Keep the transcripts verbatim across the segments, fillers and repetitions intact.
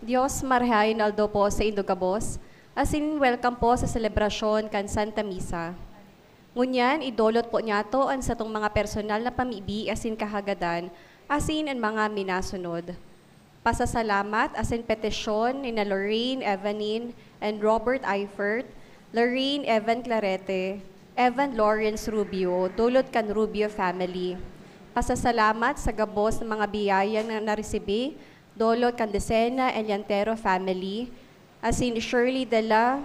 Dios, marahay na aldaw po sa indo gabos, asin welcome po sa selebrasyon kan Santa Misa. Ngunyan, idolot po niyato an satong mga personal na pamibi asin kahagadan, asin an mga minasunod. Pasasalamat asin petisyon ni na Lorraine Evanin and Robert Eifert, Lorraine Evan Clarete, Evan Lawrence Rubio, dulot kan Rubio family. Pasasalamat sa gabos na mga biyaya na naresibi, dulot kan Decena Eliantero family, asin ni Shirley de la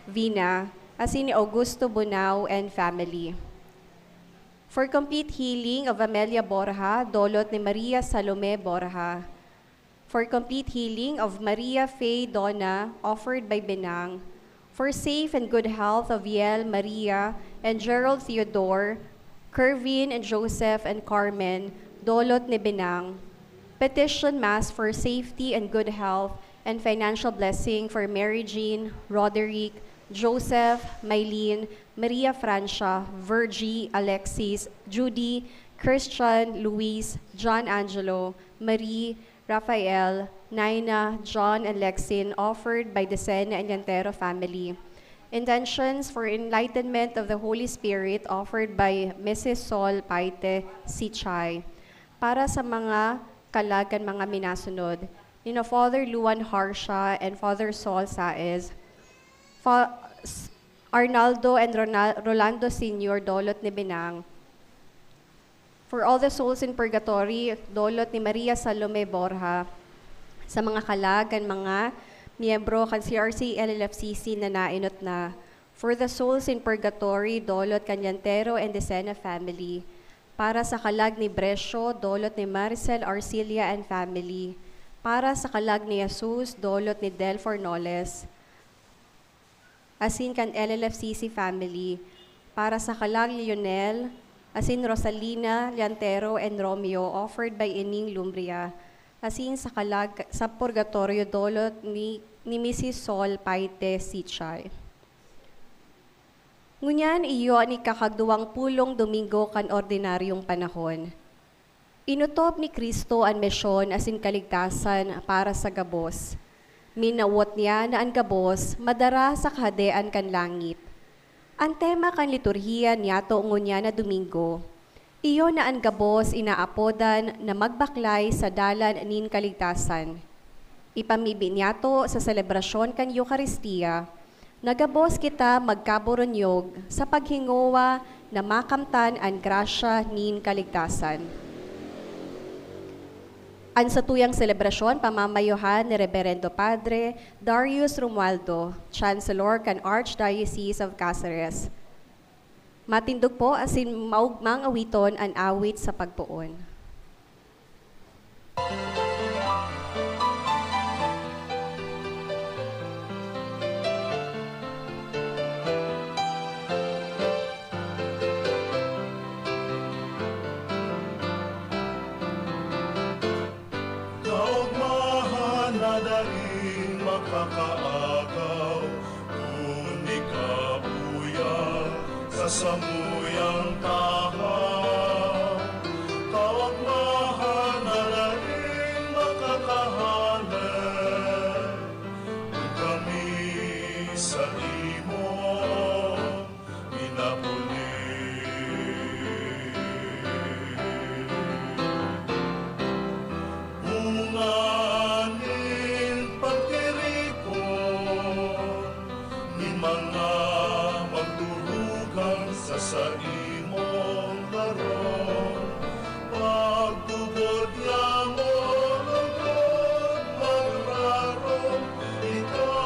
Vina, asin ni Augusto Bonao and family. For complete healing of Amelia Borja, dulot ni Maria Salome Borja. For complete healing of Maria Faye Dona, offered by Benang. For safe and good health of Yael, Maria, and Gerald Theodore, Kervin and Joseph and Carmen, dulot ni Benang. Petition Mass for safety and good health and financial blessing for Mary Jean, Roderick, Joseph, Mylene, Maria Francia, Virgie, Alexis, Judy, Christian, Luis, John Angelo, Marie, Rafael, Naina, John, and Lexin, offered by Decena Eliantero family. Intentions for enlightenment of the Holy Spirit, offered by Missus Sol Paite Sichay. Para sa mga kalag kan mga minasunod, nina Father Luan Harsha and Father Sol Saez, Fa-, s-, Arnaldo and Ronal-, Rolando Senior, dulot ni Benang. For all the souls in purgatory, dulot ni Maria Salome Borja. Sa mga kalag kan mga miyembro kan C R C L L F C C na naenot na. For the souls in purgatory, dulot kan Yantero and Decena family. Para sa kalag ni Brescio, dulot ni Maricel Arcilia and family. Para sa kalag ni Jesus, dulot ni Del Fornoles, asin kan L L F C C family. Para sa kalag ni Lionel, asin Rosalina Liantero and Romeo, offered by Ining Lumbria, asin sa kalag sa purgatorio, dulot ni, ni Missus Sol Paite Sichay. Ngunyan, iyo an ikakagduwang pulong Domingo kan ordinaryong panahon. Inotob ni Cristo an misyon asin kaligtasan para sa gabos. Minawot niya na an gabos madara sa Kahadean kan langit. An tema kan liturhiya niyato ngunyan na Domingo, iyo na an gabos inaapodan na magbaklay sa dalan nin kaligtasan. Ipamibi niyato sa selebrasyon kan Eukaristia, na gabos kita magkaburunyog sa paghingowa na makamtan an grasya nin kaligtasan. An satuyang selebrasyon pamamayuhan ni Reberendo Padre Darius Romualdo, Chancellor kan Archdiocese of Caceres. Matindog po asin maugmang awiton an awit sa pagpoon. Kaogmahan na daing makakaagaw, kun ikabuya sa samuyang tahaw. Kaogmahan na daing makakahale, kun kami sa imo minapuli. Bunga nin pagtiripon nin mga magturugang sa saimong harong. Pagtubod niya mo lugod magrarom, ika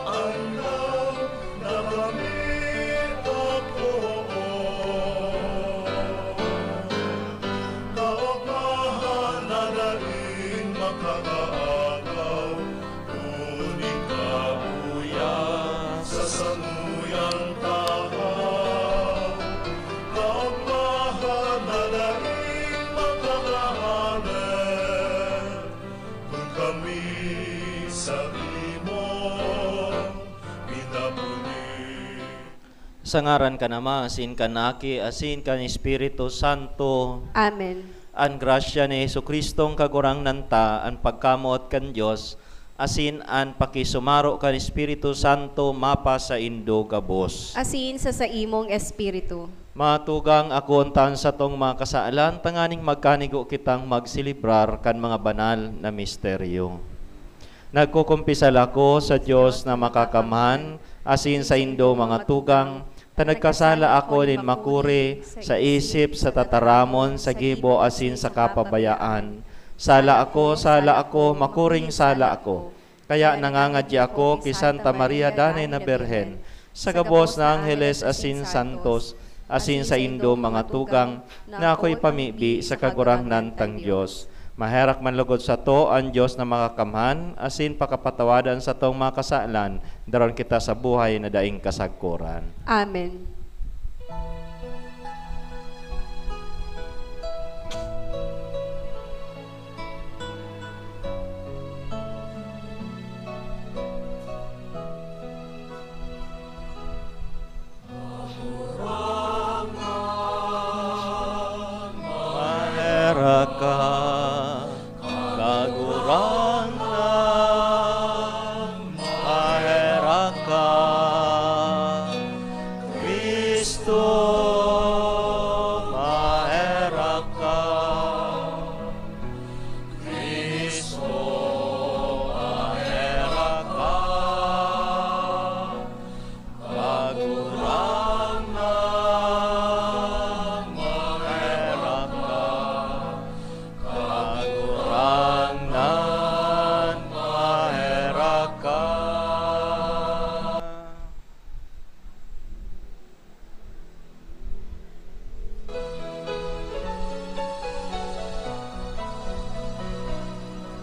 an lang na kami pakoon. Kaogmahan na daing makakaagaw, kun ikabuya sa samuyang tahaw. Kaogmahan na daing makakahale, kun kami sa imo minapuli. Sa ngaran kan Ama, asin kan Aki, asin kan Espiritu Santo. Amen. An grasya ni Jesu-Cristong Kagurangnan ta, an pagkamoot kan Dios, asin an pakisumaro kan Espiritu Santo mapasaindo gabos. Asin sa saimong espiritu. Mga tugang, akoon ta an satong mga kasalan tanganing magkanigo kitang magselebrar kan mga banal na misteryo. Nagkukumpisal ako sa Dios na makakamhan, asin saindo, mga tugang, ta nagkasala ako nin makuri sa isip, sa tataramon, sa gibo, asin sa kapabayaan. Sala ako, sala ako, makuring sala ako. Kaya nangangadya ako ki Santa Maria, Danay na Birhen, sa gabos na angheles asin santos, asin saindo, mga tugang, na ako ipamibi sa Kagurangnan tang Dios. Maherak man lugod sato an Dios na makakamhan, asin pakapatawadan satong mga kasalan, daron kita sa buhay na daing kasagkoran. Amen. Maherak ka, Kagurangnan, maherak ka. Cristo, maherak ka. Cristo, maherak ka. Kagurangnan, maherak ka. Kagurangnan, maherak ka.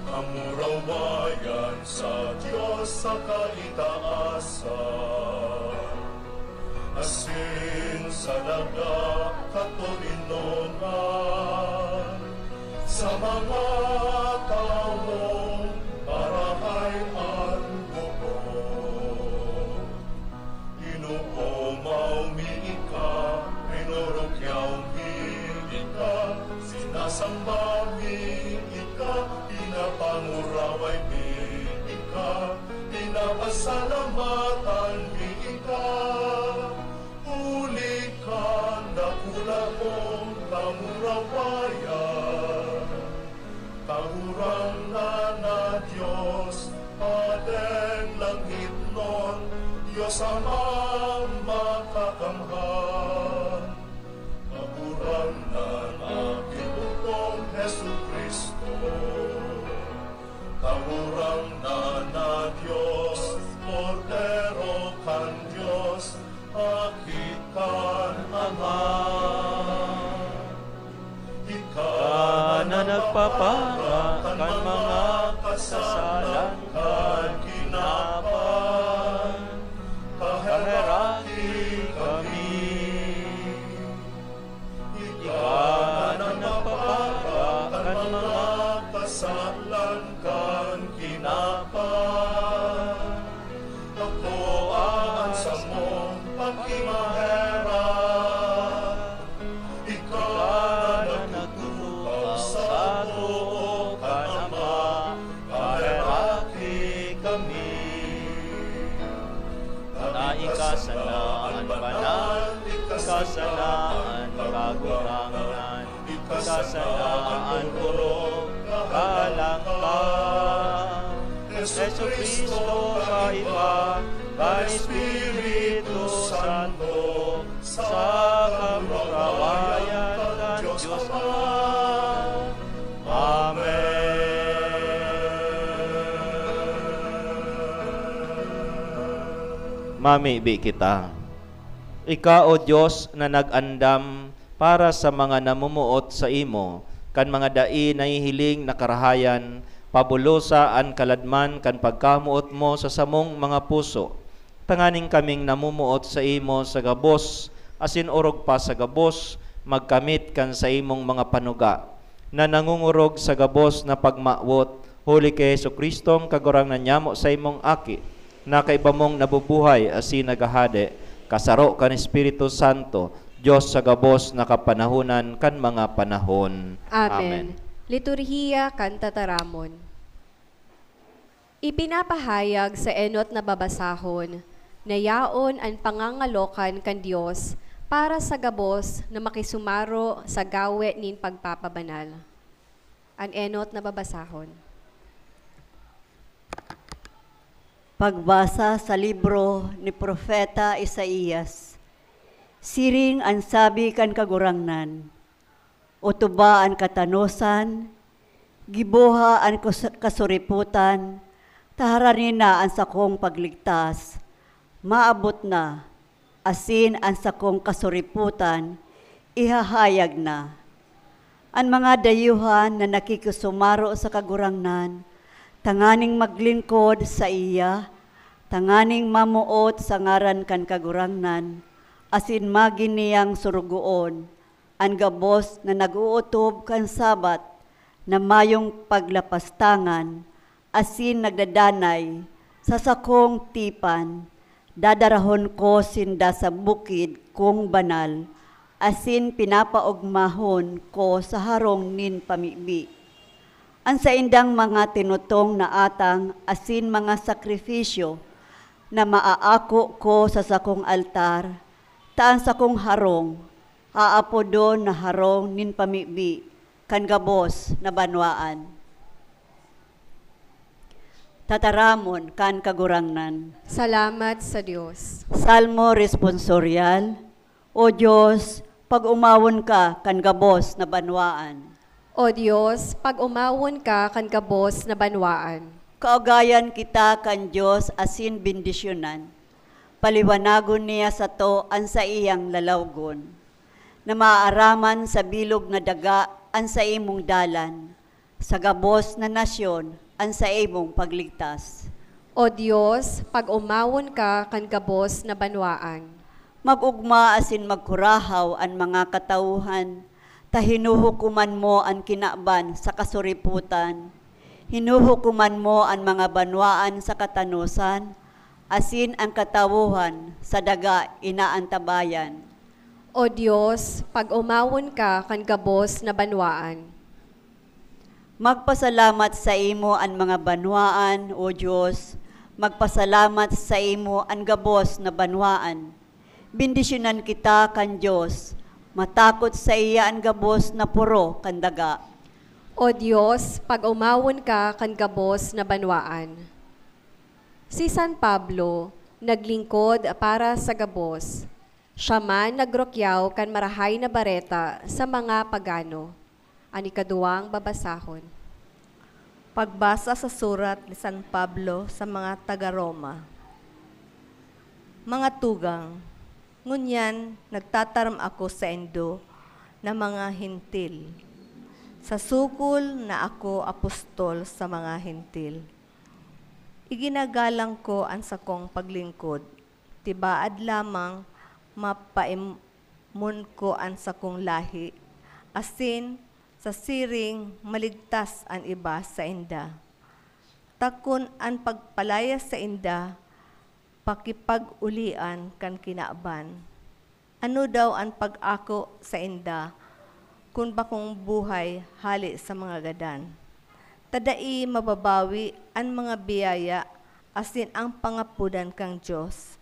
Kamurawayan sa Dios sa kaitaasan, asin sa daga katoninongan, sa mga tawong marahay an buko. Inoomaw mi ika, pinurukyaw mi ika, sinasamba mi ika, pinapanguraway mi ika, pinapasalamatan mi ika. Huli kan dakula mong kamurawayan. Kagurangnan na Dios, Padeng langitnon, Dios Amang makakamhan. Kagurangnan na Ginoo kong Jesu-Cristo. Kagurangnan na Dios, Kordero kan Dios, Aki kan Ama. Ika na nagpapara kan mga kasalan kan kinaban, kaheraki kami. Ika na nagpapara kan mga kasalan kan kinaban. Akoa an samong pakimaherak. Ika na nagtutukaw sa too kan Ama, paheraki kami. Na ika sana an banal, ika sana an kagurangnan. Ika sana an orog na halangka. Jesu-Cristo, kaiba kan Espiritu Santo, sa kamurawayan kan Dios Ama. Amen. Mamibi kita. Ika, O Dios, na nag-andam para sa mga namumuot saimo, kan mga dai nahihiling na karahayan, pabulosa an kaladman kan pagkamoot mo sa samong mga puso, tanganing kaming namumuot saimo sa gabos asin orog pa sa gabos, magkamit kan saimong mga panuga, na nangongorog sa gabos na pagmawot, huli ki Jesu-Cristong Kagurangnan nyamo, saimong Aki, na kaiba mong nabubuhay asin naghahade, kasaro kan Espiritu Santo, Dios sa gabos na kapanahonan kan mga panahon. Amen. Amen. Liturhiya kan Tataramon. Ipinapahayag sa enot na babasahon na yaon an pangangalokan kan Dios para sa gabos na makisumaro sa gawe nin pagpapabanal. An enot na babasahon. Pagbasa sa libro ni Propeta Isaias. Siring an sabi kan Kagurangnan, "Otoba an katanosan, giboha an kus-, kasuripotan, ta harani na an sakong pagligtas, maabot na, asin an sakong kasuripotan ihahayag na." An mga dayuhan na nakikisumaro sa Kagurangnan, tanganing maglingkod saiya, tanganing mamoot sa ngaran kan Kagurangnan, asin magin niyang sorogoon, an gabos na nag-ootob kan Sabbath na mayong paglapastangan asin nagdadanay sa sakong tipan, dadarahon ko sinda sa bukid kong banal, asin pinapaogmahon ko sa harong nin pamibi. An saindang mga tinutong na atang asin mga sakrifisyo na maaako ko sa sakong altar, ta an sakong harong aapodon na harong nin pamibi kan gabos na banwaan. Tataramon kan Kagurangnan. Salamat sa Dios. Salmo Responsorial. O Dios, pag-omawon ka kan gabos na banwaan. O Dios, pag-omawon ka kan gabos na banwaan. Kaogayan kita kan Dios asin bendisyonan. Paliwanagon niya sato an saiyang lalawgon, na maaaraman sa bilog na daga an saimong dalan, sa gabos na nasyon an saimong pagligtas. O Dios, pag-omawon ka kan gabos na banwaan. Mag-ogma asin magkurahaw an mga katawhan, ta hinuhukoman mo an kinaban sa kasuripotan. Hinuhukoman mo an mga banwaan sa katanosan, asin an katawohan sa daga inaantabayan. O Dios, pag-omawon ka kan gabos na banwaan. Magpasalamat saimo an mga banwaan, O Dios, magpasalamat saimo an gabos na banwaan. Bendisyonan kita kan Dios, matakot saiya an gabos na poro kan daga. O Dios, pag-omawon ka kan gabos na banwaan. Si San Pablo naglingkod para sa gabos. Siya man nagrukyaw kan Marahay na Bareta sa mga pagano. An ikaduwang babasahon. Pagbasa sa surat ni San Pablo sa mga taga Roma. Mga tugang, ngunyan nagtataram ako saindo na mga Hentil, sa sukol na ako apostol sa mga Hentil. Iginagalang ko an sakong paglingkod, tibaad lamang mapaimon ko an sakong lahi, asin sa siring maligtas an iba sainda. Ta kun an pagpalayas sainda pakipag-olian kan kinaban, ano daw an pag-ako sainda kun bakong buhay hale sa mga gadan? Ta dai mababawi an mga biyaya asin ang pangapodan kan Dios.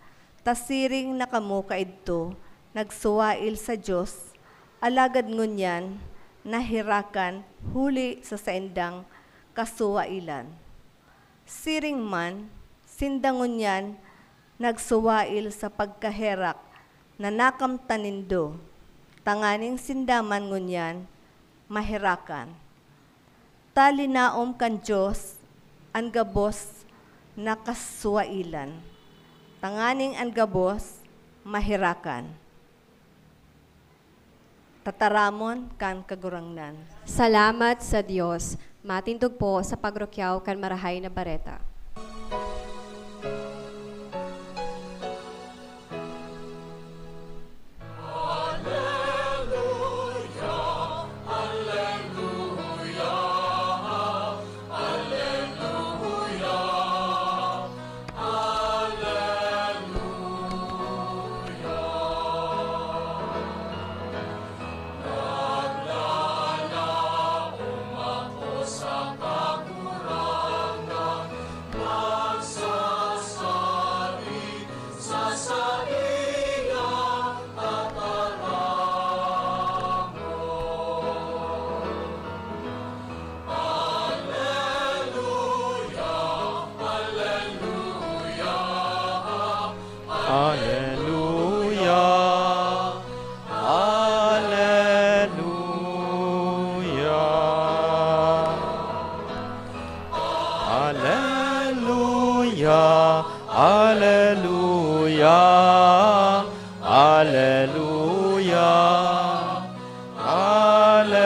Ta siring na kamo kaidto nagsuwail sa Dios, alagad ngunyan naherakan huli sa saindang kasuwailan. Siring man, sinda ngunyan nagsuwail sa pagkaherak na nakamtan nindo, tanganing sinda man ngunyan maherakan. Ta linaom kan Dios an gabos na kasuwailan, tanganing an gabos maherakan. Tataramon kan Kagurangnan. Salamat sa Dios. Matindog po sa pagrukyaw kan Marahay na Bareta. Aleluya, aleluya, aleluya.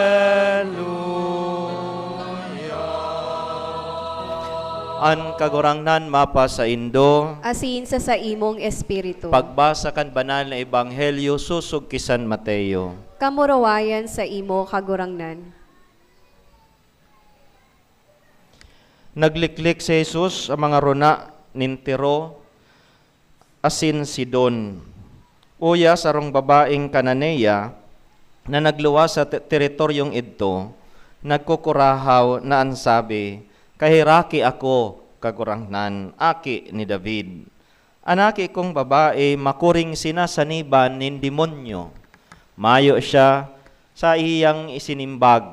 An Kagurangnan mapasaindo. Asin sa saimong espiritu. Pagbasa kan Banal na Ebanghelyo sosog ki San Mateo. Kamurawayan sa imo, Kagurangnan. Nagliklik si Jesus sa mga rona nin Tiro asin Sidon. Uya, sarong babaeng Cananea na nagluwas sa te-, teritoryong idto, nagkukurahaw na an sabi, "Kaheraki ako, Kagurangnan, Aki ni David. An aki kong babae makuring sinasaniban nin demonyo." Mayo siya sa iyang isinimbag.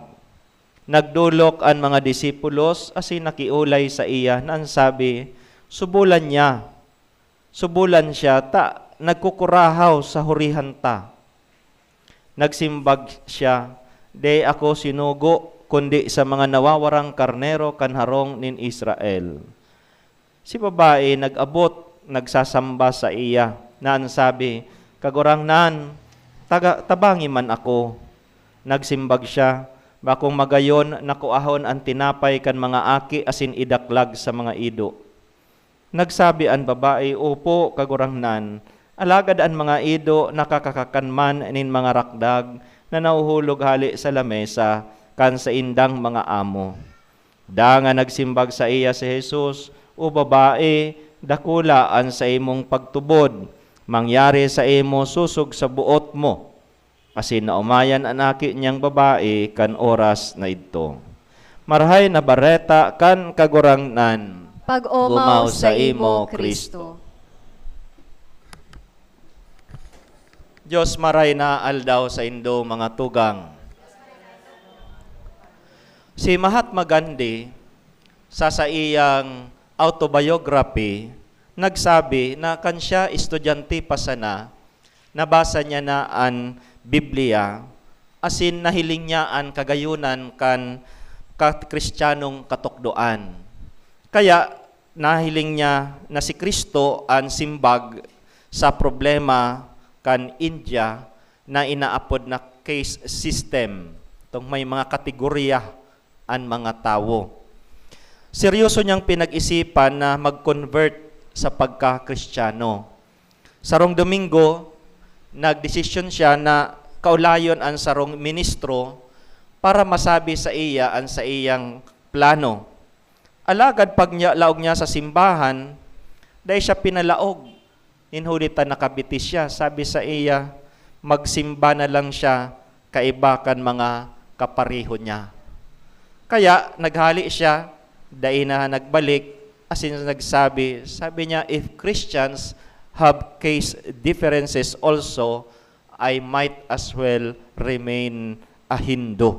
Nagdolok an mga disipulos asin nakiolay saiya na an sabi, "Subolan niya. Subolan siya, ta nagkukurahaw sa hurihan ta." Nagsimbag siya, "Dai ako sinugo, kundi sa mga nawawarang karnero kan harong nin Israel." Si babae nag-abot, nagsasamba saiya, na an sabi, "Kagurangnan, taga-, tabangi man ako." Nagsimbag siya, "Bakong magayon na kuahon an tinapay kan mga aki asin idaklag sa mga ido." Nagsabi an babae, "Opo, Kagurangnan, alagad an mga ido nakakakakan man nin mga rakdag na nahuhulog hale sa lamesa kan saindang mga amo." Dangan nagsimbag saiya si Jesus, "O babae, dakula an saimong pagtubod. Mangyari saimo sosog sa boot mo." Asin naomayan an aki niyang babae kan oras na idto. Marahay na Bareta kan Kagurangnan. Pag-omaw Omaw saimo, saimo, Cristo. Cristo. Dios, maray na aldaw saindo, mga tugang. Si Mahatma Gandhi, sa saiyang autobiography, nagsabi na kan siya estudyante pa sana, nabasa niya na an Biblia, asin nahiling niya an kagayonan kan ka-, Kristiyanong katukdoan. Kaya, nahiling niya na si Cristo an simbag sa problema kan India na inaapod na caste system, tong may mga kategorya an mga tawo. Seryoso niyang pinag-isipan na mag-convert sa pagka-Kristiyano. Sarong Domingo, nagdesisyon siya na kaulayon an sarong ministro para masabi saiya an saiyang plano. Alagad pag niya, laog niya sa simbahan, dai siya pinalaog. Nin huli ta nakabiti siya, sabi saiya, magsimba na lang siya kaiba kan mga kapareho niya. Kaya naghale siya, dai na nagbalik, asin nagsabi, sabi niya, "If Christians have caste differences also, I might as well remain a Hindu."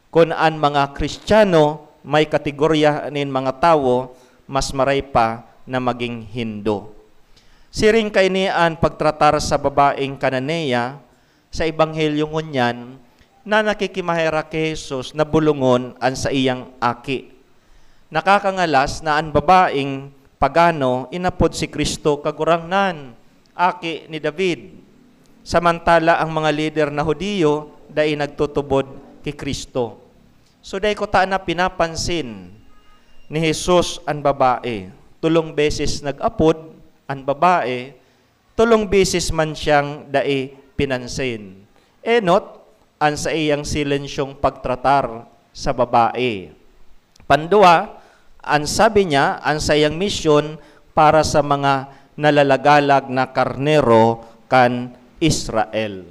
Kun an mga Kristiyano may kategorya nin mga tawo, mas maray pa na magin Hindu. Siring kaini an pagtratar sa babaeng Cananea sa Ebanghelyo ngunyan na nakikimaherak ki Jesus na bulongon an saiyang aki. Nakakangalas na an babaeng pagano inapod si Cristo Kagurangnan, Aki ni David, samantala ang mga lider na Judio dai nagtutubod ki Cristo. So, dai kutana pinapansin ni Jesus an babae. Tolong beses nag-apod an babae, tolong beses man siyang dai pinansin. Enot an saiyang silensyong pagtratar sa babae. Pandua, an sabi niya, an saiyang misyon para sa mga nalalagalag na karnero kan Israel.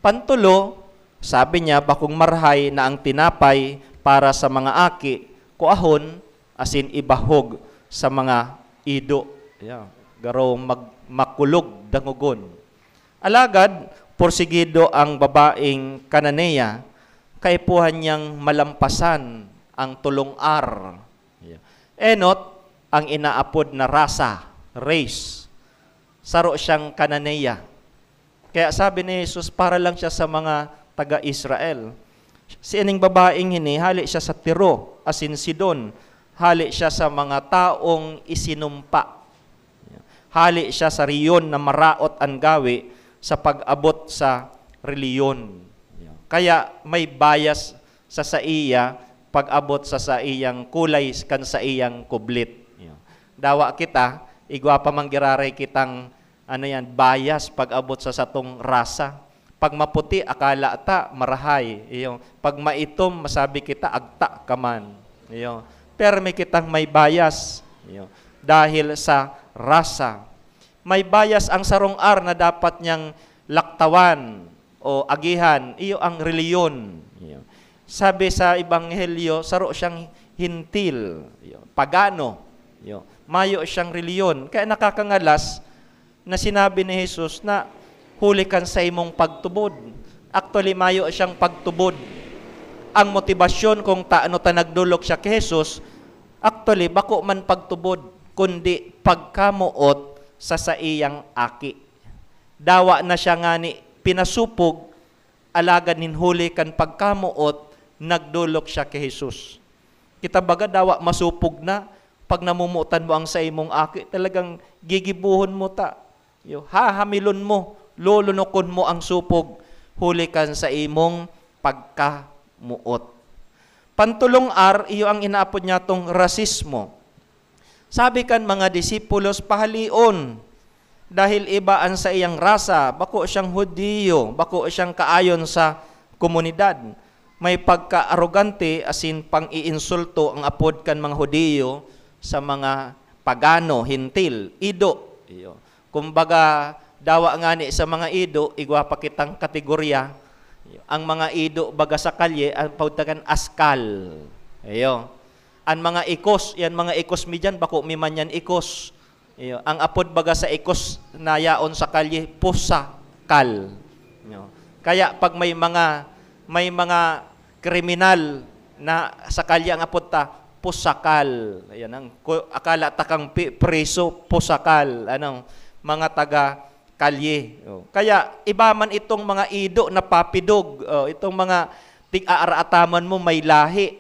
Pantulo, sabi niya, bakong marahay na ang tinapay para sa mga aki, kuahon, asin ibahog sa mga ido. Yeah. Garo mag-, makulog dangogon. Alagad, porsigido ang babaeng Cananea, kaipuhan niyang malampasan ang tolong R. Yeah. Enot, ang inaapod na rasa, race. Saro siyang Cananea. Kaya sabi ni Jesus, para lang siya sa mga taga-Israel. Si ining babaeng ini, hale siya sa Tiro, asin Sidon. Hale siya sa mga taong isinumpa. Hali siya sa rehiyon na maraot an gawi sa pag-abot sa reliyon. Kaya may bias sa saiya pag-abot sa saiyang kulay kan saiyang kublit. Dawa kita, igwa pa man giraray kitang, ano yan, bias pag-abot sa satong rasa. Pag maputi, akala ta marahay. Iyo. Pag maitom, masabi kita, agta ka man. Iyo. Permi kitang may bias. Iyo. Dahil sa rasa. May bias ang sarong R na dapat niyang laktawan o agihan, iyo ang reliyon. Iyo. Sabi sa Ebanghelyo, saro siyang Hentil, iyo, pagano, iyo. Mayo siyang reliyon. Kaya nakakangalas na sinabi ni Jesus na huli kan saimong pagtubod. Actually, mayo siyang pagtubod. Ang motibasyon kung taano ta nagdolok siya ki Jesus, actually, bako man pagtubod, kundi pagkamoot sa saiyang aki. Dawa na siya ngani pinasupog, alagad nin huli kan pagkamoot, nagdolok siya ki Jesus. Kita baga dawa masupog na, pag namomotan mo ang saimong aki, talagang gigibohon mo ta. Yo, hahamilon mo, lolonokon mo ang supog, huli kan saimong pagkamoot. Pantulong R, iyo ang inaapod niyatong rasismo. Sabi kan mga disipulos, "Pahaleon, dahil iba an saiyang rasa, bako siyang Judio, bako siyang kaayon sa komunidad." May pagka-arogante asin pang-iinsulto ang apod kan mga Judio sa mga pagano, Hentil, ido. Iyo. Kumbaga, dawa ngani sa mga ido, igwa pa kitang kategorya. Ang mga ido baga sa kalye, ang pagtagan askal. Iyo. An mga ikos, yan mga ikos mi diyan, bako mi man yan ikos. Iyo. Ang apod baga sa ikos na yaon sa kalye, pusakal. Iyo. Kaya pag may mga, may mga kriminal na sa kalye ang apod ta, pusakal. Ayan, ang ku-, akala ta kang pi-, priso, pusakal. Ano, mga taga kalye. Oh. Kaya iba man itong mga ido na papidog, oh, itong mga tig-aarataman mo may lahi.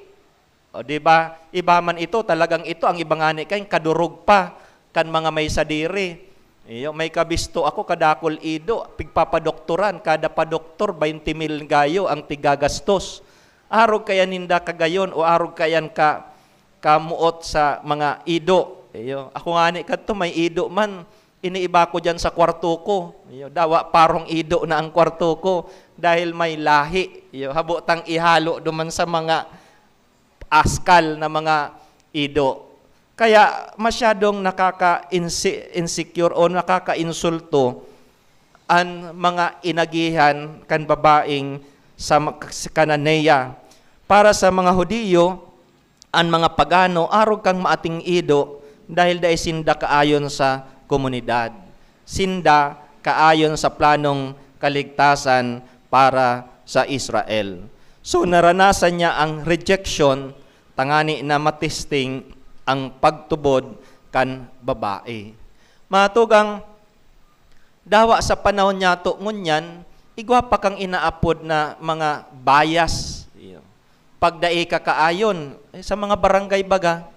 O, di ba? Iba man ito, talagang ito, ang iba ngani kain kadurog pa kan mga may sadiri. Iyo, may kabisto ako, kadakol ido, pigpapadoktoran, kada padoktor, baynte mil gayo ang tigagastos. Arog kaya ninda kagayon o arog kayan ka, kamuot sa mga ido? Iyo, ako ngani kadto, may ido man, iniiba ko diyan sa kwarto ko. Iyo, dawa parong ido na ang kwarto ko dahil may lahi. Iyo, habo tang ihalo duman sa mga askal na mga ido. Kaya masyadong nakaka-inse-, insecure o nakakainsulto an mga inagihan kan babaeng sa ma-, sa Cananea. Para sa mga Judio, an mga pagano arog kan maating ido dahil dai sinda kaayon sa komunidad. Sinda kaayon sa planong kaligtasan para sa Israel. So, naranasan niya ang rejection tangani na matesting ang pagtubod kan babae. Mga tugang, dawa sa panahon niyato ngunyan, igwa pa kang inaapod na mga bias. Iyo. Pag dai ka kaayon, eh, sa mga barangay baga,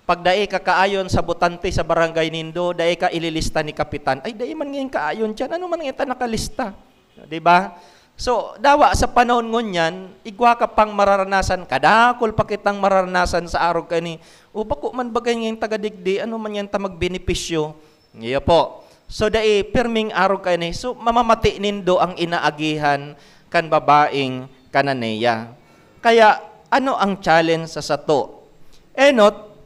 pag dai ka kaayon sa botante sa barangay nindo, dai ka ililista ni kapitan. "Ay, dai man ngayon kaayon diyan. Ano man ngayon ta nakalista?" Di ba? So, dawa sa panahon ngunyan, igwa ka pang mararanasan, kadakol pa kitang mararanasan sa arog kani, "O, bako man bagay ngayong taga digdi, ano man yan ta magbenepisyo?" Iyo po. So, dai pirming arog kani. So, mamamati nindo ang inaagihan kan babaeng Cananea. Kaya, ano ang challenge sa sato? Enot,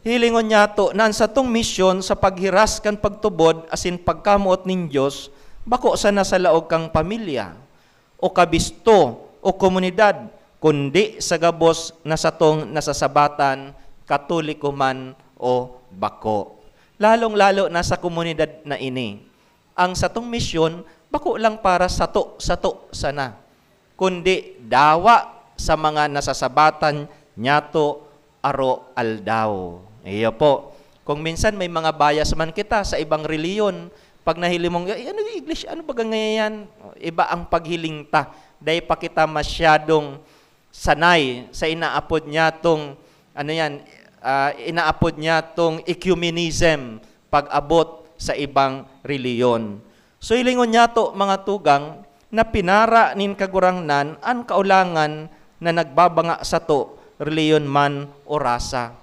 hilingon niyato na an satong misyon sa paghiras kan pagtubod asin pagkamoot nin Dios bako sana sa laog kan pamilya, o kabisto, o komunidad, kundi sa gabos na satong nasasabatan, Katoliko man o bako. Lalong-lalo na sa komunidad na ini. Ang satong misyon, bako lang para sato-sato sana, kundi dawa sa mga nasasabatan niyato aro-aldaw. Iyo po. Kung minsan may mga bias man kita sa ibang reliyon, pag nahiling mong, "Ay, ano yung English? Ano ba ganyan?" Iba ang paghiling ta. Dahil pa kita masyadong sanay sa inaapod niya tong, ano yan, ah, inaapod niya tong ecumenism. pag-abot sa ibang relihiyon. So, hilingon niyato, mga tugang, na pinara nin Kagurangnan an kaolangan na nagbabanga sato, relihiyon man o rasa.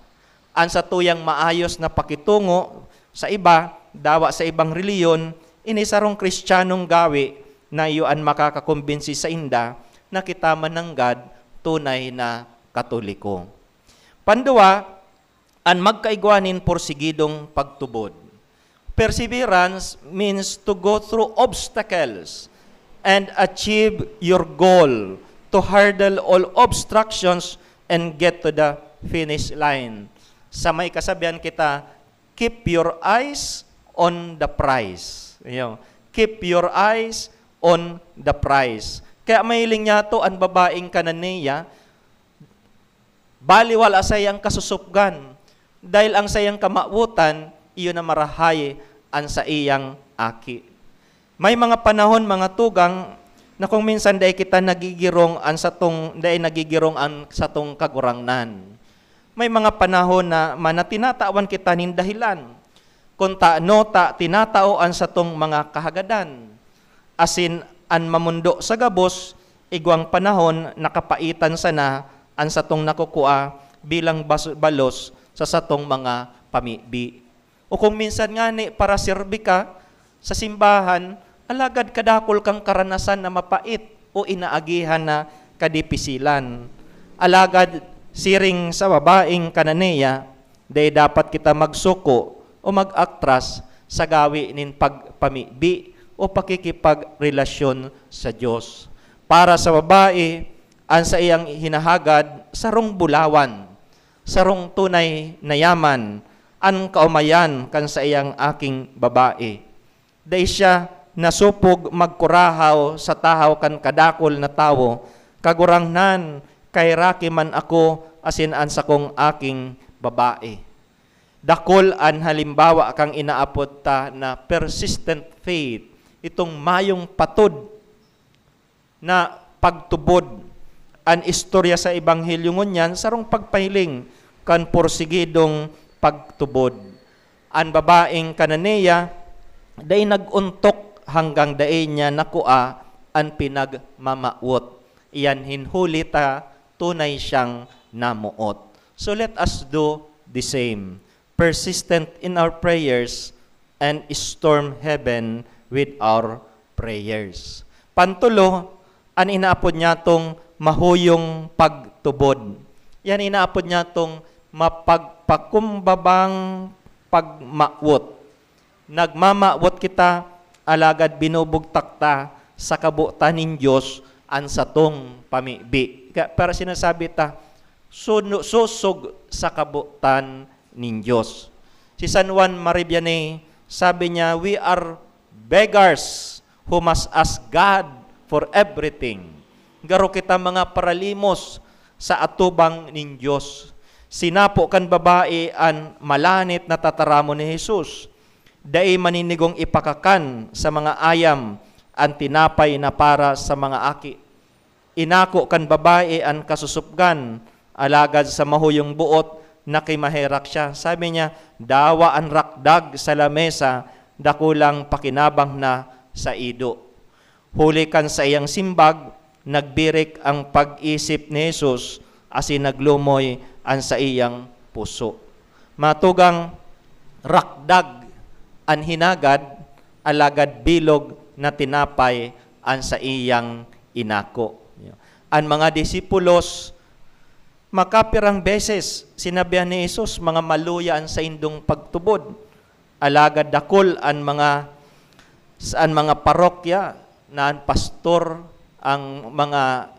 An satuyang maayos na pakitungo sa iba, dawa sa ibang relihiyon, ini sarong Kristiyanong gawi na iyo an makakakumbinsi sainda na kita mananggad tunay na Katoliko. Panduwa, an magkaigwa nin porsigidong pagtubod. Perseverance means to go through obstacles and achieve your goal, to hurdle all obstructions and get to the finish line. Sa may kasabihan kita, "Keep your eyes on the prize." Iyo, "Keep your eyes on the prize." Kaya mahiling niyato an babaeng Cananea, baliwala sa iyang kasusupgan, dahil ang saiyang kamawotan, iyo na marahay an saiyang aki. May mga panahon, mga tugang, na kung minsan dai kita nagigirong an satong, dai nagigirong an satong Kagurangnan. May mga panahon na man na tinatawan kita nin dahilan kung tano ta tinatao an satong mga kahagadan. Asin an mamondo sa gabos, igwang panahon nakapaitan sana an satong nakukua bilang bas-, balos sa satong mga pamibi. O kung minsan ngani, paraserbi ka sa simbahan, alagad kadakul kang karanasan na mapait o inaagihan na kadipisilan. Alagad siring sa babaeng Cananea, dai dapat kita magsuko o mag-atras sa gawi nin pagpamibi o pakikipagrelasyon sa Dios. Para sa babae, an saiyang hinahagad sarong bulawan, sarong tunay na yaman, an kaomayan kan saiyang aking babae. Dai siya nasopog magkurahaw sa tahaw kan kadakul na tawo, "Kagurangnan, kaheraki man ako asin an sakong aking babae." Dakul an halimbawa kan inaapod ta na persistent faith, itong mayong patod na pagtubod. An istorya sa Ebanghelyo ngunyan sarong pagpahiling kan porsigidong pagtubod. An babaeng Cananea dai nag-ontok hanggang dai niya nakua an pinagmamawot. Iyan hinhuli ta tunay siyang namoot. So let us do the same. Persistent in our prayers and storm heaven with our prayers. Pantulo, an inaapod niyatong mahuyong pagtubod. Yan inaapod niyatong mapagpakumbabang pagmawot. Nagmamawot kita, alagad binubugtak ta sa kabotan nin Dios an satong pamibi. Kaya, pero sinasabi ta, "Suno-, sosog sa kabotan nin Dios." Si San Juan Marivianney, sabi niya, "We are beggars who must ask God for everything." Garo kita mga paralimos sa atubang nin Dios. Sinapo kan babae an malanit na tataramon ni Jesus, "Dai maninigong ipakakan sa mga ayam an tinapay na para sa mga aki." Inako kan babae an kasusupgan, alagad sa mahuyong boot, nakimaherak siya. Sabi niya, "Dawa an rakdag sa lamesa, dakulang pakinabang na sa ido." Huli kan saiyang simbag, nagbirik ang pag-isip ni Jesus asin naglumoy an saiyang puso. Matugang, rakdag an hinagad, alagad bilog na tinapay an saiyang inako. An mga disipulos, makapirang beses sinabihan ni Jesus, "Mga maluya an saindong pagtubod." Alagad dakul an mga, an mga parokya na an pastor, ang mga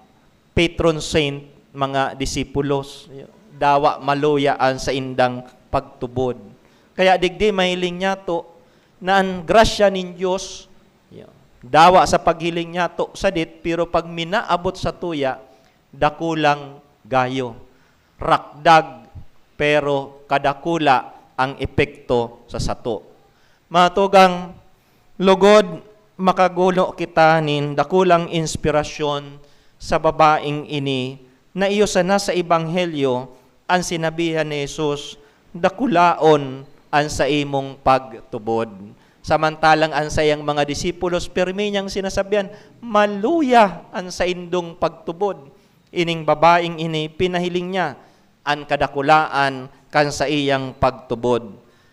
patron saint, mga disipulos. Dawa maluya an saindang pagtubod. Kaya digdi mahiling niyato na an grasya nin Dios, dawa sa paghiling niyato sadit, pero pag minaabot satuya, dakulang gayo. Rakdag, pero kadakula ang epekto sa sato. Mga tugang, lugod makaguno kita nin dakulang inspirasyon sa babaeng ini na iyo sana sa Ebanghelyo an sinabihan ni Jesus, "Dakulaon an saimong pagtubod. Samantalang an saiyang mga disipulos pirmi niyang sinasabihan, "Maluya an saindong pagtubod. Ining babaeng ini pinahiling niya an kadakulaan kan saiyang pagtubod.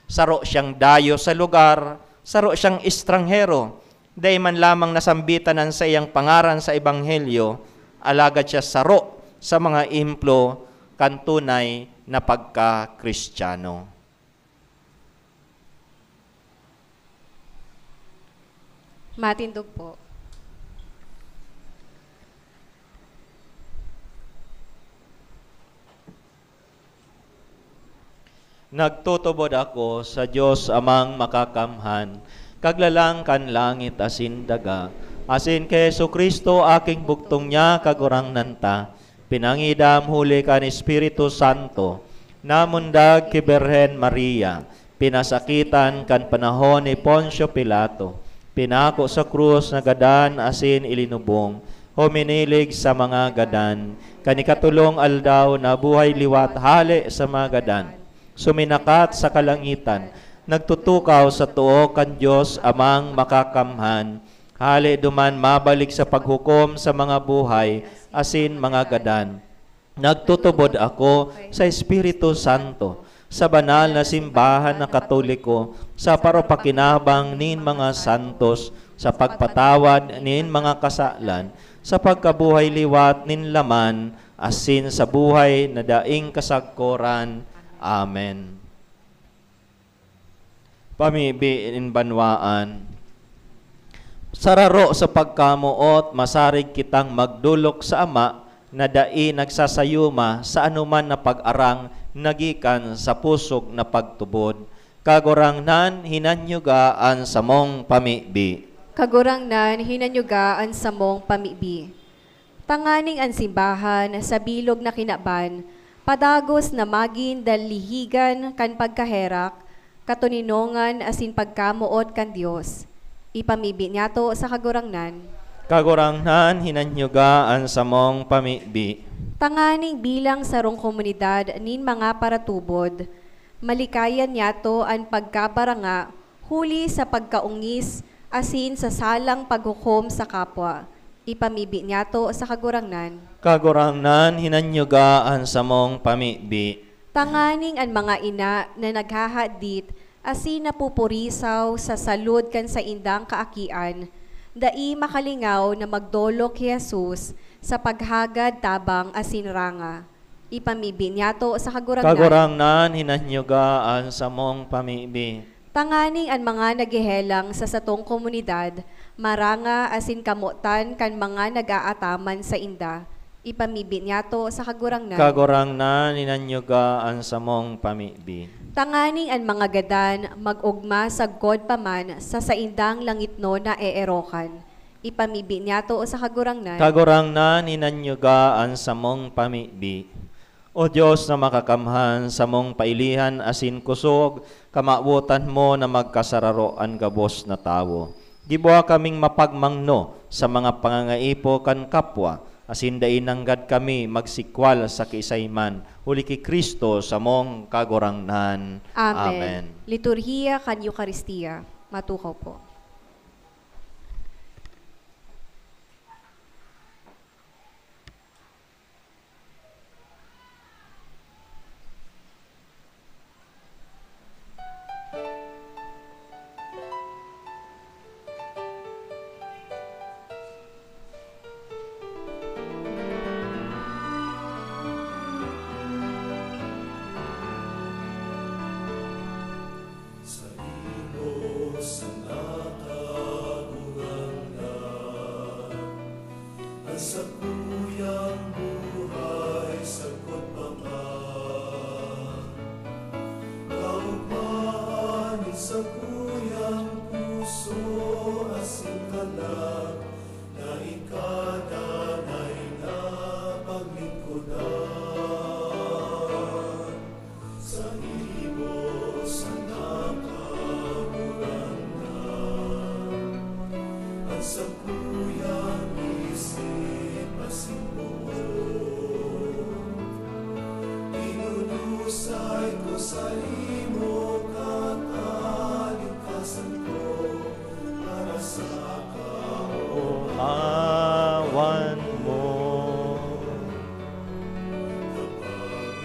Saro siyang dayo sa lugar, saro siyang estranghero. Dai man lamang nasambitan an saiyang pangaran sa ebanghelyo, alagad siya saro sa mga ehemplo kan tunay na pagka-Kristiyano." Matindog po. Nagtutubod ako sa Dios Amang Makakamhan, Kaglalang kan langit asin daga, asin ki Jesu-Cristo, aking bugtong niya, Kagurangnan ta, pinangidam huli kan Espiritu Santo, namundag ki Birhen Maria, pinasakitan kan panahon ni Poncio Pilato, pinako sa krus, nagadan asin ilinubong, huminilig sa mga gadan. Kan ikatolong aldaw, nabuhay liwat hale sa mga gadan, suminakat sa kalangitan, nagtutukaw sa too kan Dios Amang Makakamhan. Hale duman mabalik sa paghukom sa mga buhay asin mga gadan. Nagtutubod ako sa Espiritu Santo, sa banal na simbahan na Katoliko, sa paropakinabang nin mga santos, sa pagpatawad nin mga kasalan, sa pagkabuhay liwat nin laman, asin sa buhay na daing kasagkoran. Amen. Pamibi nin banwaan. Sararo sa pagkamoot, masarig kitang magdolok sa Ama na dai nagsasayuma sa anoman na pag-arang na gikan sa pusog na pagtubod. Kagurangnan, hinanyuga an samong pamibi. Kagurangnan, hinanyuga an samong pamibi. Tanganing an simbahan sa bilog na kinaban padagos na magin dalihigan kan pagkaherak, katoninongan asin pagkamoot kan Dios. Ipamibi niyato sa Kagurangnan. Kagurangnan, hinanyuga an samong pamibi. Tanganing bilang sarong komunidad nin mga paratubod, malikayan niyato an pagkabaranga huli sa pagkaongis asin sa salang paghukom sa kapwa. Ipamibi niyato sa Kagurangnan. Kagurangnan, hinanyuga an samong pamibi. Tanganing an mga ina na naghahadit asin napupurisaw sa salud kan saindang kaakian, dai makalingaw na magdolok ki Jesus sa paghagad tabang asin ranga. Ipamibi niyato sa Kagurangnan. Kagurangnan, hinanyuga an samong pamibi. Tanganing an mga naghehelang sa satong komunidad, maranga asin kamotan kan mga nag-aataman sainda. Ipamibi niyato sa Kagurangnan. Kagurangnan, hinanyuga an samong pamibi. Tanganing an mga gadan mag-ogma sagkod pa man sa saindang langitnon na eerokan. Ipamibi niyato sa Kagurangnan. Kagurangnan, hinanyuga an samong pamibi. O Dios na makakamhan, samong pailihan asin kusog, kamawotan mo na magkasararo an gabos na tawo. Giboha kaming mapagmangno sa mga pangangaipo kan kapwa, asin dai nanggad kami magsikwal sa kiisay man, huli ki Cristo, samong Kagurangnan. Amen. Amen. Liturhiya kan Eukaristia. Matukaw po. Saimo sana, Kagurangnan, an sakuyang buhay sagkod pa man. Kaogmahan nin sakuyang puso asin kalag na ika danay na paglingkodan. Saimo sana, Kagurangnan, an sakuyang isip asin poon. Awan mo.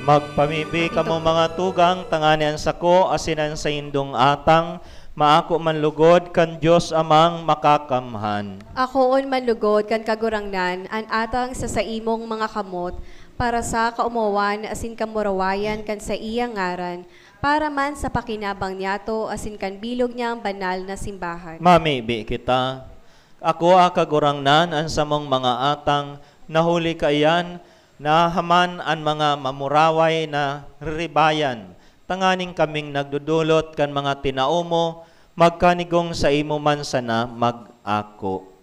Magpamibi kamo, mga tugang, tanganing an sako asin an saindong atang maako man lugod kan Dios Amang Makakamhan. Akoon man lugod kan Kagurangnan an atang sa saimong mga kamot, para sa kaomawan asin kamurawayan kan saiyang ngaran, para man sa pakinabang niyato asin kan bilog niyang banal na simbahan. Mamibi kita. Ako, a Kagurangnan, an samong mga atang, na huli kaiyan, nahaman an mga mamuraway na riribayan, tanganing kaming nagdodolot kan mga tinao mo, magkanigong saimo man sana mag-ako.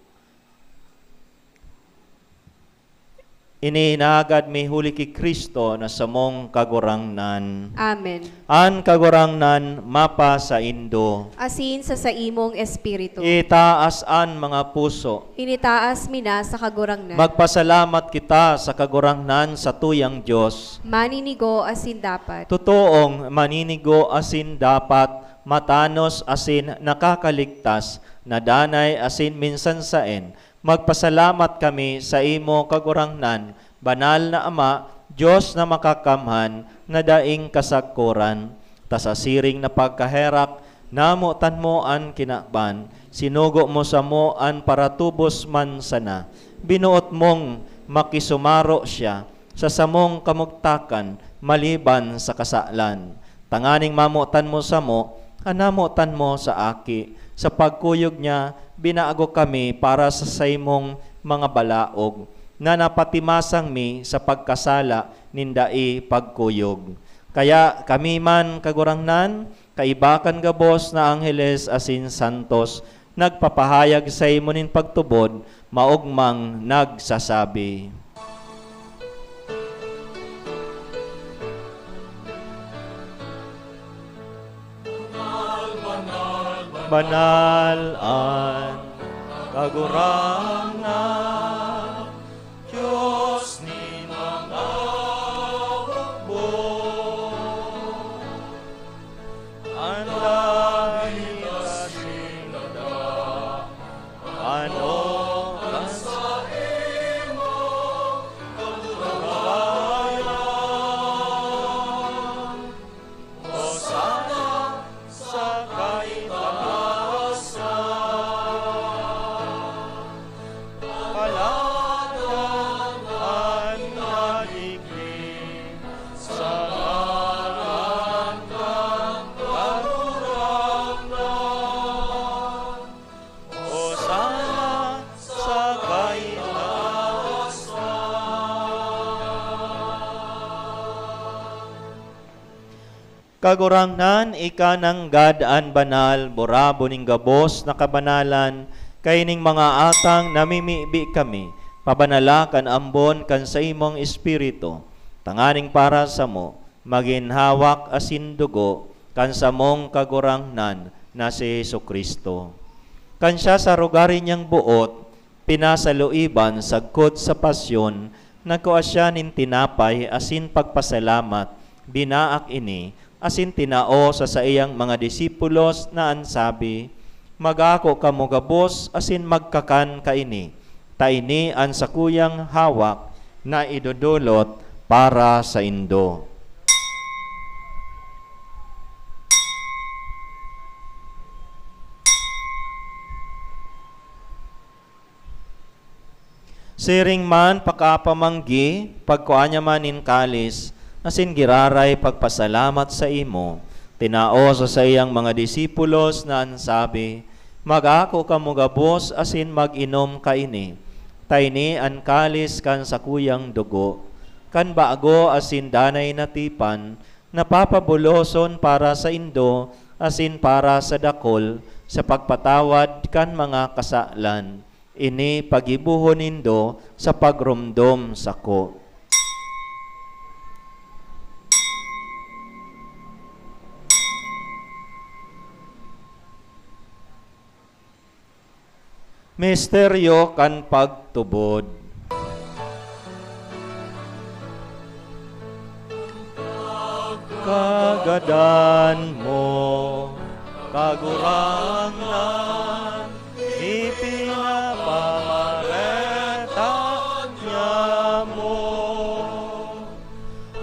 Ini inahagad mi huli ki Cristo na samong Kagurangnan. Amen. An Kagurangnan mapasaindo. Asin sa saimong espiritu. Itaas an mga puso. Initaas mi na sa Kagurangnan. Magpasalamat kita sa Kagurangnan, satuyang Dios. Maninigo asin dapat. Totoong maninigo asin dapat, matanos asin nakakaligtas, na danay asin minsan saen, magpasalamat kami saimo, Kagurangnan, Banal na Ama, Dios na Makakamhan, na daing kasagkoran. Ta sa siring na pagkaherak, namotan mo an kinaban, sinugo mo samo an paratubos man sana. Binoot mong makisumaro siya sa samong kamugtakan maliban sa kasalan. Tanganing mamotan mo samo an namotan mo sa Aki. Sa pagkuyog niya, binago kami para sa saimong mga balaog, na napatimasang mi sa pagkasala nin dai pagkuyog. Kaya kami man, Kagurangnan, kaiba kan gabos na angheles asin santos, nagpapahayag saimo nin pagtubod, maogmang nagsasabi, "Banal an Kagurangnan, Dios nin mga hukbo." An langit asin daga, ano an saimong kamurawayan? Hosana sa kaitaasan. Palakpak an nadigdi sa ngaran kan Kagurangnan. Hosana sa kaitaasan. Kagurangnan, ika nanggad an banal, burabo nin gabos na kabanalan, kaining mga atang namimibi kami, pabanala kan ambon kan saimong Espiritu, tanganing para samo, magin hawak asin dugo kan samong Kagurangnan na si Jesu-Cristo. Kan siya sa rugari niyang boot, pinasaluiban sagkod sa pasyon, nagkua siya nin tinapay asin pagpasalamat, binaak ini, asin tinao sa saiyang mga disipulos na an sabi, "Mag-ako kamo gabos asin magkakan kaini, ta ini an sakuyang hawak na idodolot para saindo." Siring man pakapamanggi, pagkua niya man nin kalis, asin giraray pagpasalamat saimo, tinao sa saiyang mga disipulos na an sabi, "Mag-ako kamo gabos asin mag-inom kaini, ta ini an kalis kan sakuyang dugo, kan bago asin danay na tipan, na papabuloson para saindo asin para sa dakul sa pagpatawad kan mga kasalan. Ini paggibohon nindo sa pagromdom sako." Misteryo kan pagtubod. Kagadan mo, Kagurangnan, ipinapamar-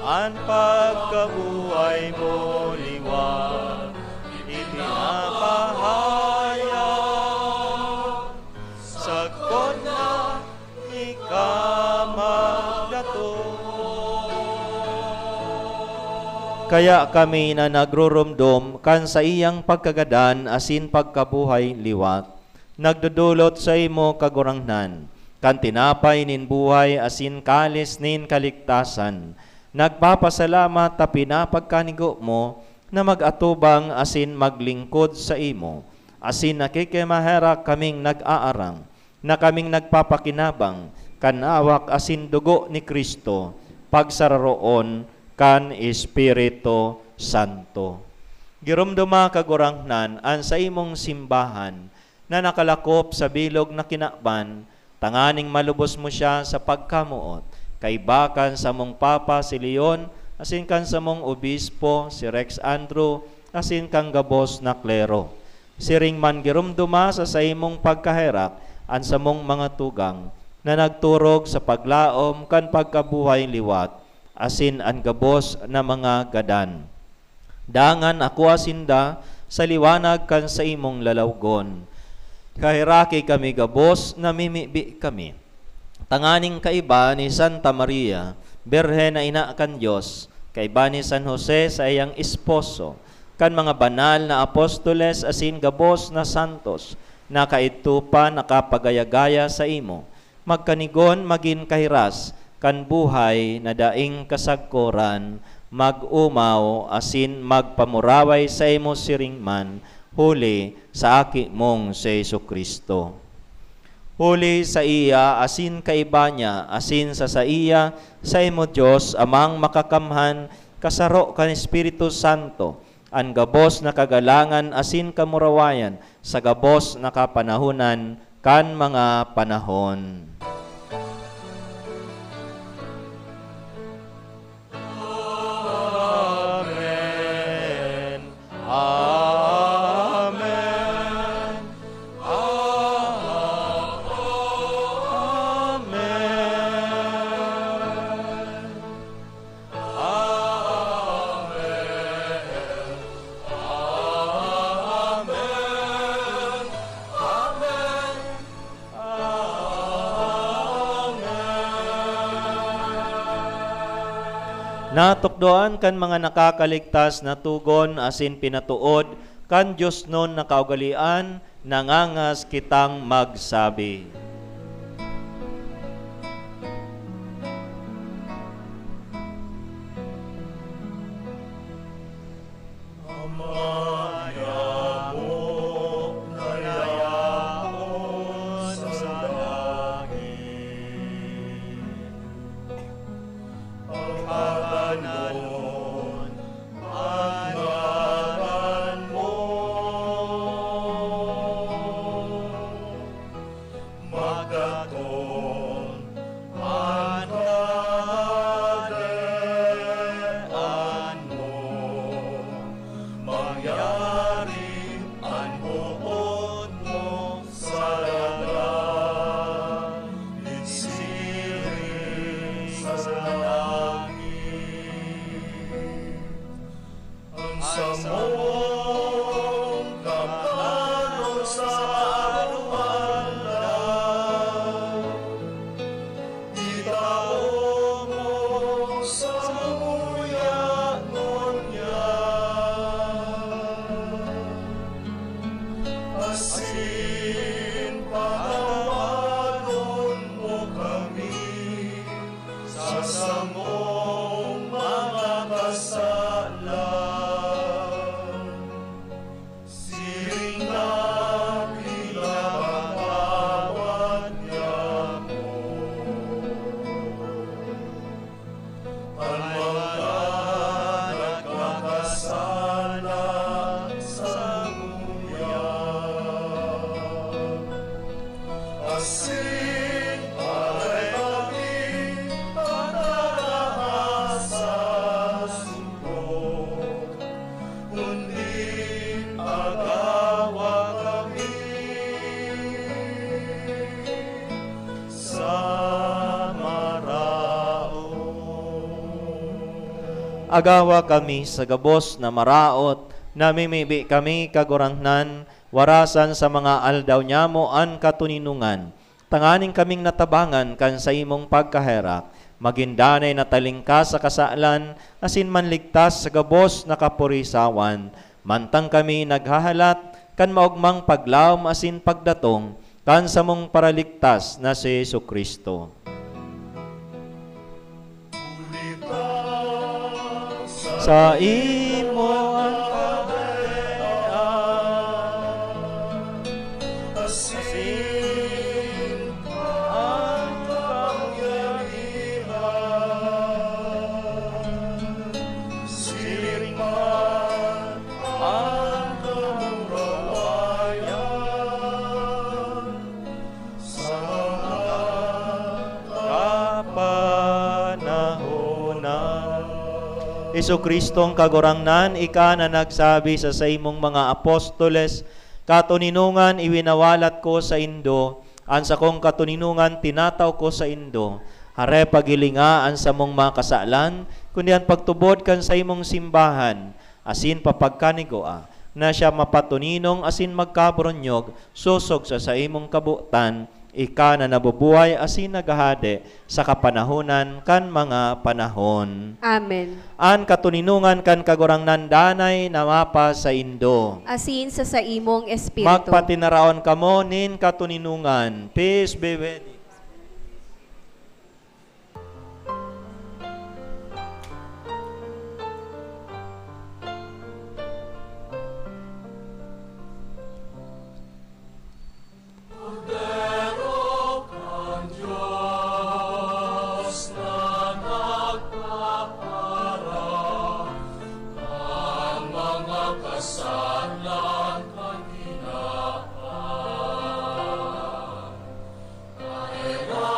An pagkabuhay mo liwat, ipinapahayag, sagkod na ika magdatong. Kaya kami na nagrurumdom kan saiyang pagkagadan asin pagkabuhay liwat, nagdodolot saimo, Kagurangnan, kan tinapay nin buhay asin kalis nin kaligtasan. Nagpapasalamat ta pinapagkanigo mo na mag-atubang asin maglingkod saimo, asin nakikimaherak kaming nag-aarang na kaming nagpapakinabang kan hawak asin dugo ni Cristo, pagsararoon kan Espiritu Santo. Giromdoma, Kagurangnan, an saimong simbahan na nakalakop sa bilog na kinaban, tanganing malubos mo siya sa pagkamoot, kaiba kan samong Papa si Leon, asin kan samong Obispo si Rex Andrew, asin kan gabos na klero. Siring man giromdoma sa saimong pagkaherak an samong mga tugang na nagturog sa paglaom kan pagkabuhay liwat, asin an gabos na mga gadan. Dangan akua sinda sa liwanag kan saimong lalawgon. Kaheraki kami gabos, namimibi kami, tanganing kaiba ni Santa Maria, Birhen na Ina kan Dios, kaiba ni San Jose, saiyang esposo, kan mga banal na apostoles asin gabos na santos na kaidto pa nakapagaya-gaya saimo, magkanigon magin kahiras kan buhay na daing kasagkoran, mag-omaw asin magpamuraway saimo siring man, huli sa Aki mong si Jesu-Cristo. Huli saiya asin kaiba niya asin sa saiya, saimo, Dios Amang Makakamhan, kasaro kan Espiritu Santo, an gabos na kagalangan asin kamurawayan sa gabos na kapanahonan kan mga panahon. Amen. Amen. Amen. Amen. Amen. Amen. Natukdoan kan mga nakakaligtas na togon asin pinatood kan diosnon na kaugalean, nangangas kitang magsabi. Ama niamo na yaon sa langit, pagkabanalan an ngaran mo. Magdatong an kahadean mo, mangyari an boot mo sa daga, siring sa langit. An samong kakanon sa araw-araw, itao mo samuya ngunyan, asin patawadon mo kami sa samong mga kasalan, Agawa kami sa gabos na maraot, namimibi kami, Kagurangnan, warasan sa mga aldaw nyamo an katoninongan, tanganing kaming natabangan kan saimong pagkaherak, magin danay na talingkas sa kasalan, asin manligtas sa gabos na kapurisawan, mantang kami naghahalat kan maogmang paglaom asin pagdatong kan samong Paraligtas na si Jesu-Cristo. Saimo an kahadean, asin an kapangyarihan, siring man an kamurawayan sa mga kapanahonan. Jesu-Cristong Kagurangnan, ika na nagsabi sa saimong mga apostoles, "Katoninongan iwinawalat ko saindo, an sakong katoninongan tinatao ko saindo." Hare, paghilinga an samong mga kasalan, kundi an pagtubod kan saimong simbahan, asin papagkanigua na siya mapatoninong asin magkaboronyog sosog sa saimong kabotan, ika na nabubuhay asin naghahade sa kapanahonan kan mga panahon. Amen. An katoninongan kan Kagurangnan danay na mapasaindo. Asin sa saimong espiritu. Magpatinaraon kamo nin katoninongan. Peace be with you. Kordero kan Dios na nagpapara kan mga kasalan kan tinawan. Paheraki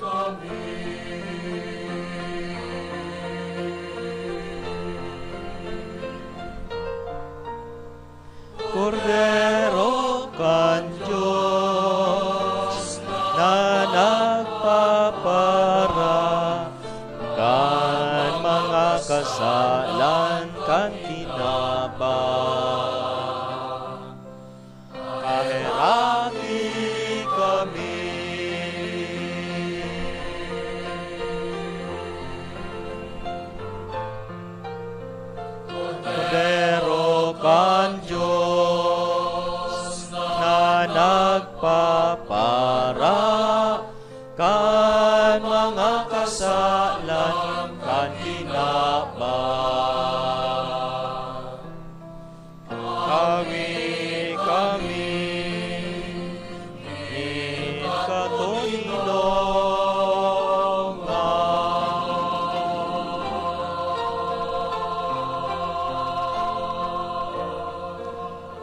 kami. Kordero kan Dios na nagpapara kan mga kasalan kan tinawan. Paheraki kami. Kordero kan Dios na nagpapara kan mga kasalan kan tinawan. Tawi kami nin katoninongan.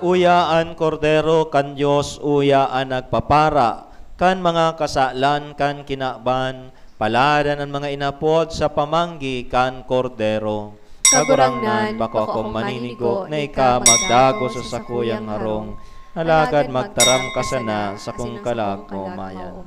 Uya an Kordero kan Dios, uya an nagpapara kan mga kasalan kan kinaban. Paladan an mga inapod sa pamanggi kan Kordero. Kagurangnan, bako akong maninigo na ika magdagos sa sakuyang harong, alagad magtaram ka sana sa sakong kalakomayan.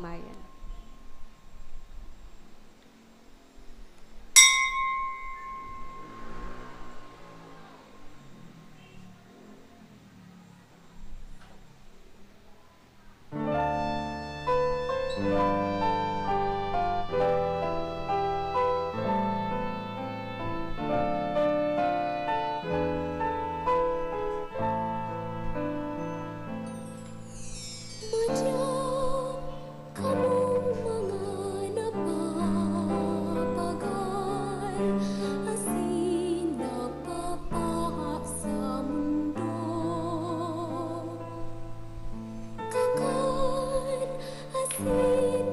Madya kamong mga napapagal asin napapaha sa mundo. Kakan asin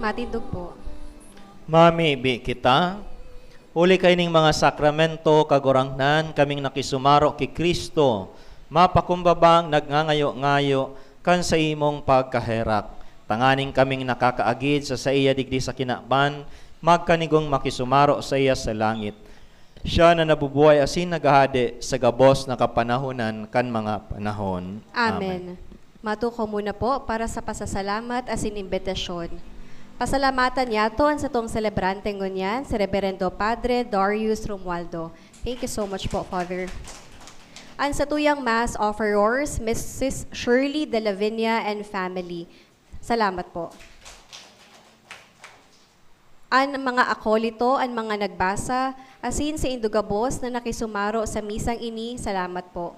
Matindog po. Mamibi kita. Huli kaining mga sakramento, Kagurangnan, kaming nakisumaro ki Cristo, mapakumbabang nagngangayo-ngayo kan saimong pagkaherak. Tanganing kaming nakakaagid sa saiya digdi sa kinaban, magkanigong makisumaro saiya sa langit. Siya na nabubuhay asin naghahade sa gabos na kapanahonan kan mga panahon. Amen. Amen. Matukaw muna po para sa pasasalamat asin imbitasyon. Pasalamatan niyato an satong selebrante ngunyan, si Reberendo Padre Darius Romualdo. Thank you so much po, Father. An satuyang Mass offerers, Missus Shirley de la Viña and family. Salamat po. An mga akolito, an mga nagbasa, asin saindo gabos na nakisumaro sa misang ini, salamat po.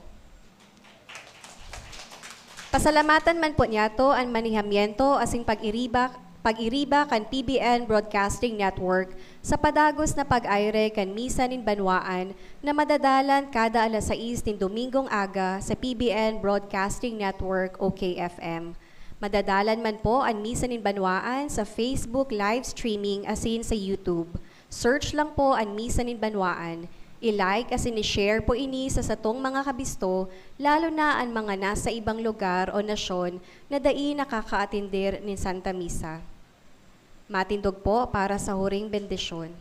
Pasalamatan man po niyato an manihamiento asin pag-iriba, pag-iriba kan P B N Broadcasting Network sa padagos na pag-aire kan Misa nin Banwaan na madadalan kada alas sais nin Domingong aga sa P B N Broadcasting Network o K F M. Madadalan man po an Misa nin Banwaan sa Facebook live streaming asin sa YouTube. Search lang po an Misa nin Banwaan. I-like asin i-share po ini sa satong mga kabisto, lalo na an mga nasa ibang lugar o nasyon na dai nakakaatender nin Santa Misa. Matindog po para sa huring bendisyon.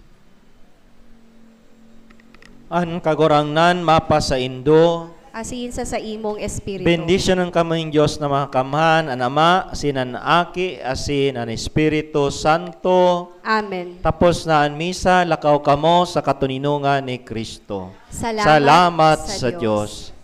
An Kagurangnan mapasaindo. Asin sa saimong espiritu. Bendisyonan kamo nin Dios na Makakamhan, an Ama, asin an Aki, asin an Espiritu Santo. Amen. Tapos na an misa, lakaw kamo sa katoninongan ni Cristo. Salamat Salamat sa sa Dios. Dios.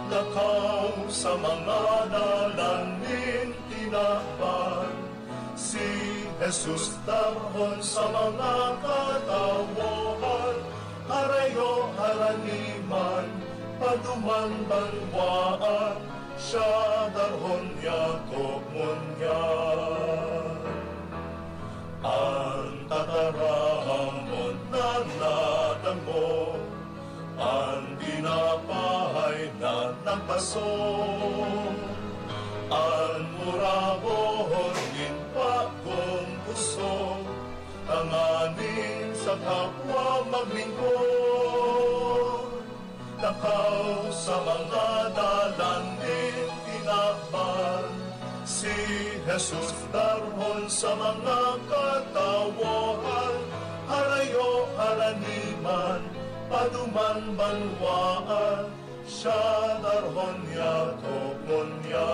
Lakaw sa mga dalan nin tinaban, si Jesus darhon sa mga katawohan, harayo, haraniman, paduman, banwaan, siya darhon niya, togon niya. An tataramon na nadangog, an tinapay na nagbaso, an murabon nin bagong pusog, tanganing sa kapwa maglingkod. Lakaw sa mga dalan nin tinaban, si Jesus darhon sa mga katawohan, harayo, haraniman, paduman, banwaan, siya darhon niya, togon niya.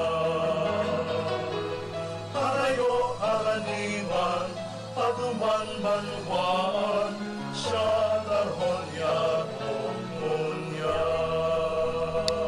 Harayo, haraniman, paduman, banwaan, siya darhon niya, togon